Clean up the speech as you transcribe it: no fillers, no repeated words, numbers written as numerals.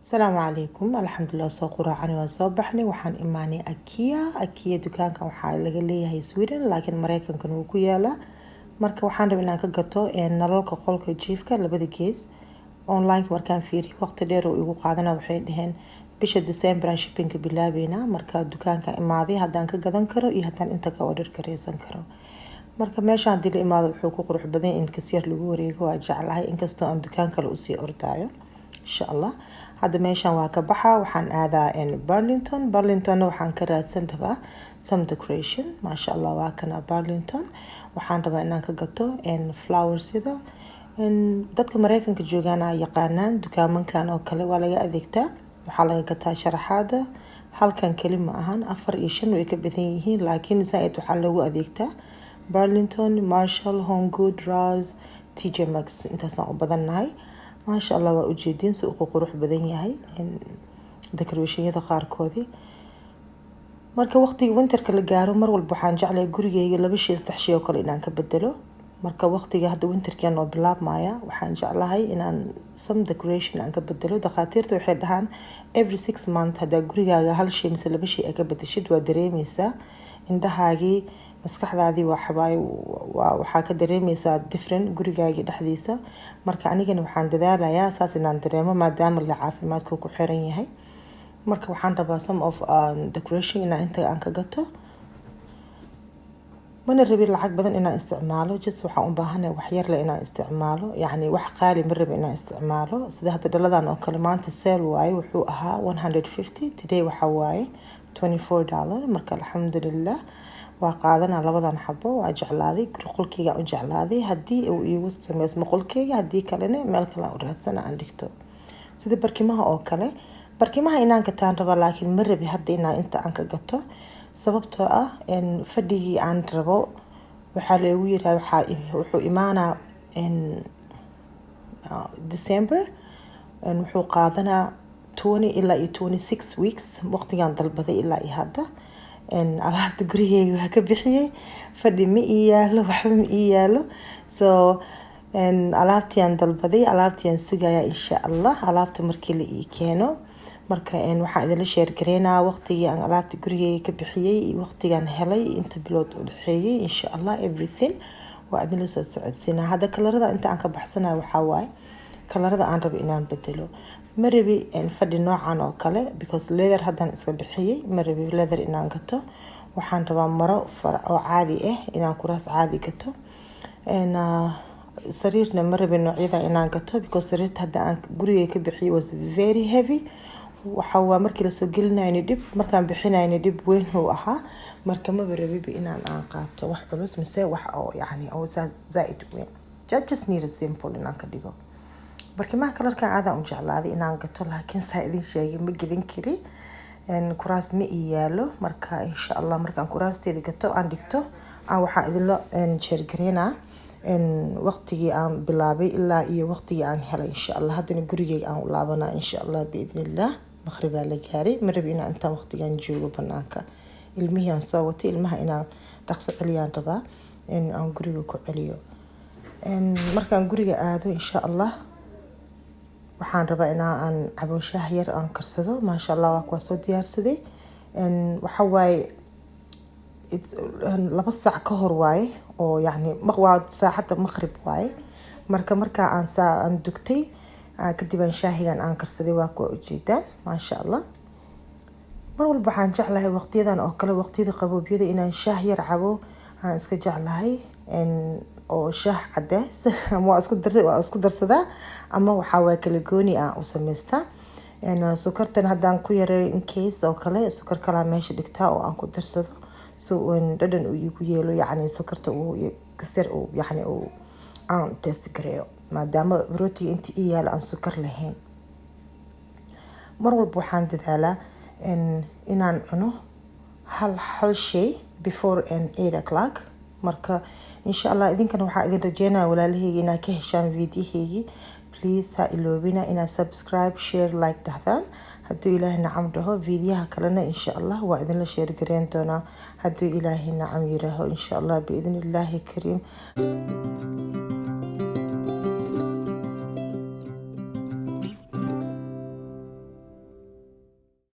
Asalaamu calaykum. Alxamdulilah, soo quraacani, waa soo baxnay. Waxaan imaanay IKEA. IKEA dukaankan waxaa laga leeyahay Sweden, laakiin Mareykankan wuu ku yaalaa. Marka waxaan rabay inaan ka gato nalalka qolka jiifka labada gees. Online markaan fiiriyo, waqti dheer oo igu qaadana. Waxay dhaheen bisha December aan shippingka bilaabeynaa. Marka dukaanka imaaday, haddaan ka gadan karo iyo haddaan inta ka order kareysan karo. Marka meesha haddii la imaado, wuxuu ku qurux badan in kasyar lagu wareego. Waa jeclahay, inkastoo aan dukaan kale usii ordaayo, insha Allah. Hadda meeshan waa ka baxa, waxaan aadaa Burlington. Burlingtonna waxaan ka raadsan rabaa some decoration. Maasha Allah, waa kana Burlington. Waxaan rabaa inaan ka gato flowersida. Dadka Mareykanka joogaana yaqaanaan dukaamankan oo kale, waa laga adeegtaa, waxaa laga gataa sharaxaada. Halkan keli ma ahan, afar iyo shan way ka badan yihiin, laakiin zaaid waxaa loogu adeegtaa Burlington, Marshall, HomeGood, Ross, TJ Maxx. Intaasaan u badannahay. Maasha Allah, waa ujeediin si uu qurux badan yahay decorationyada qaarkoodii. Marka waqtiga winterka la gaaro, mar walba waxaan jeclahay gurigeyga laba shay, saddex shay oo kale inaan ka bedelo. Marka waqtiga hadda winterkan oo bilaabmaya, waxaan jeclahay inaan some decoration aan ka bedelo. Dhakhaatiirta waxay dhahaan every 6 month haddaa gurigaaga hal shay mise laba shay aa ka bedeshid, waa dareemeysaa indhahaagii, maskaxdaadii, waxbaay waxaa ka dareemeysaa different gurigaagii dhexdiisa. Marka anigana waxaan dadaalayaa saas inaan dareemo, maadaama la caafimaadku ku xiran yahay. Marka waxaan rabaa some of decoration inaan inta aan ka gato. Mana rabin lacag badan inaan isticmaalo, just waxaan u baahanahay wax yar leh inaan isticmaalo, yacni wax qaali ma rabin inaan isticmaalo. Sida hadda dhaladan oo kale, maanta sale waaye, wuxuu ahaa 150, today waxa waaye $24. Marka alxamdulilah, waa qaadanaa labadan xabo. Waa jeclaaday, guri qolkeyga u jeclaaday. Haddii uu iigu sameysmo qolkeyga, haddii kalena meel kale aan u raadsana aan dhigto. Sida barkimaha oo kale, barkimaha inaan gataan rabaa, laakiin ma rabi hadda inaan inta aan ka gato, sababtoo ah fadhigii aan rabo waxaa loogu yiraa waxaa wuxuu imaanaa December. Wuxuu qaadanaa 20 ilaa iyo 26 weeks waqtigaan dalbaday ilaa iyo hadda. Alaabta gurigeyga waa ka bixiyey, fadhi ma ii yaalo, waxba ma ii yaalo. So alaabtiaan dalbaday, alaabtiaan sugayaa, insha Allah. Alaabta markii la ii keeno, marka waxaan idinla share gareynaa waqtigii aan alaabta gurigeyga ka bixiyey iyo waqtigaan helay, inta bilood u dhexeeyey, insha Allah. Everything waa idinla soo socodsiinaa. Hadda kalarada inta aan ka baxsanayo waxaa waaye kalarada aan rabo inaan bedelo. Ma rabi fadhi noocan oo kale, because leather haddaan iska bixiyey. Ma rabi leather inaan gato. Waxaan rabaa maro oo caadi ah, inaan kuraas caadi gato. Sariirna ma rabin noocyada inaan gato, because sariirta hadda aan gurigay ka bixiyay was very heavy. Waxa waa markii lasoo gelinayna dhib, markaan bixinayna dhib weyn uu ahaa. Marka maba rabiba inaan aan qaato wax culus mise wax oo yacni oo zaaid weyn. Just need a simple inaan ka dhigo. Barkimaha kalarkan aadaan u jeclaaday inaan gato, laakiin saa idin sheegay, ma gelin kari, kuraas ma ii yaalo. Marka insha Allah, markaan kuraasteeda gato, aan dhigto, aan waxaan idinla share gareynaa waqtigii aan bilaabay ilaa iyo waqtigii aan helay, insha Allah. Haddana gurigeyga aan u laabanaa, insha Allah, biidnillah. Maqribaa la gaaray, ma rabi inaan intaan waqtigan joogo banaanka. Ilmihii aan soo watay, ilmaha inaan dhaqso celiyaan rabaa, in aan guriga ku celiyo. Markaan guriga aado, insha Allah, waxaan rabaa inaa aan cabo shaah yar, aan karsado. Maasha Allah, waa kuwaa soo diyaarsaday. Waxa waaye 2 saac ka hor waaye, oo yacni waa saacadda maqrib waaye. Marka markaa aan saa aan dugtay kadib, aan shaahigan aan karsaday, waa kuwa ujeedaan, maasha Allah. Mar walba waxaan jeclahay waqtiyadan oo kale, waqtiyada qaboobyada, inaan shaah yar cabo. Aan iska jeclahay oo shaah cadeys ama waa isku darsadaa ama waxaa waye kala gooni aan u samaystaa. Sokortan haddaan ku yareeyo, in case oo kale, sokor kalaa meesha dhigtaa oo aan ku darsado, so dhadhan uu igu yeelo, yacni sokorta uu kasar uu, yacni uu aan taste gareeyo, maadaama rootiga inta ii yaalo aan sokor lahayn. Mar walba waxaan dadaalaa inaan cuno hal shay before 8 o'clock. Marka insha Allah idinkana waxaa idin rajeynaya, walaalaheyga, inaad ka heshaan videoheygii. Please ha iloobina inaad subscribe, share, like dhahdaan. Hadduu Ilaahay nacam dhaho, videoyaha kalena insha Allah waa idinla share gareyn doonaa, hadduu Ilaahay nacam yiraaho, insha Allah, biidni Illaahi kariim.